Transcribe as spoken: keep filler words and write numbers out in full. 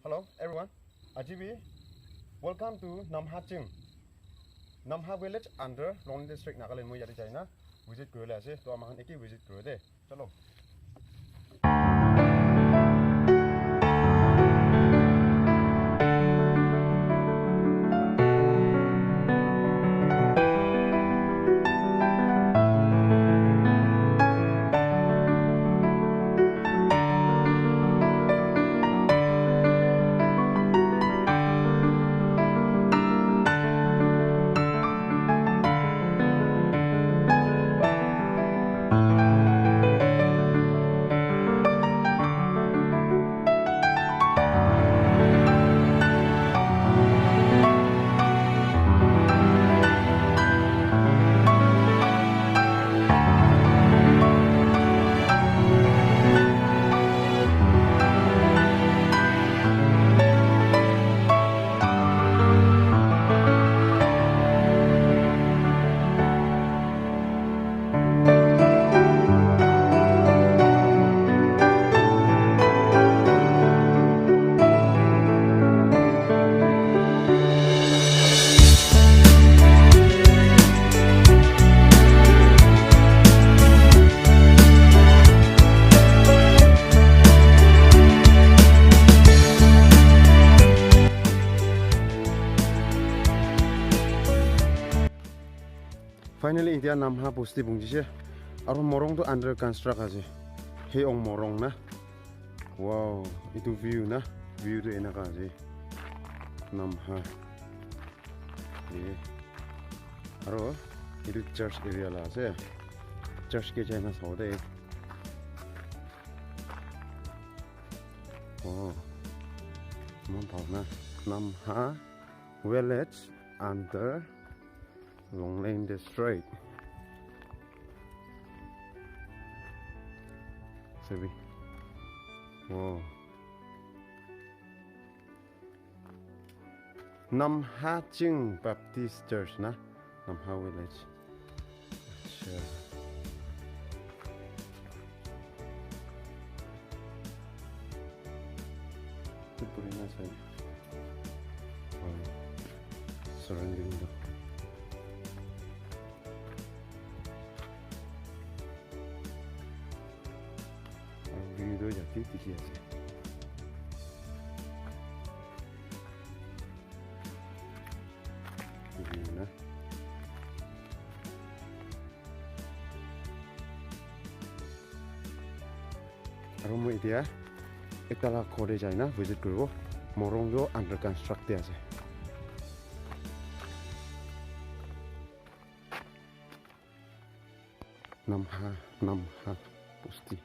Hello everyone. Aji bi welcome to Namha Ching. Namha village under Longleng district, Nagaland. Moi yate jaina visit kuribole ase. To ami khan eke visit kuro de. Chalo. Finally, etia Namha bosti punchise. Aro morung tu under construct ase. Hei ong morung na. Wow, etu view na. View tu enaka ase. Namha. Ye. Aro etu church area la ase. Church ke jaina sabo de. Oh. Mon thau na. Namha village under Longleng district. Sabi. Wow. Namha Ching Baptist Church na, Namha village. Acha. Tu purina sai. Wow. Surrounding tu. Aru view tu yate dikhi ase. View na. Aru moi etia ekta laga ghor te jai na visit kuribo. Morung tu under construct te ase. Namha, Namha bosti.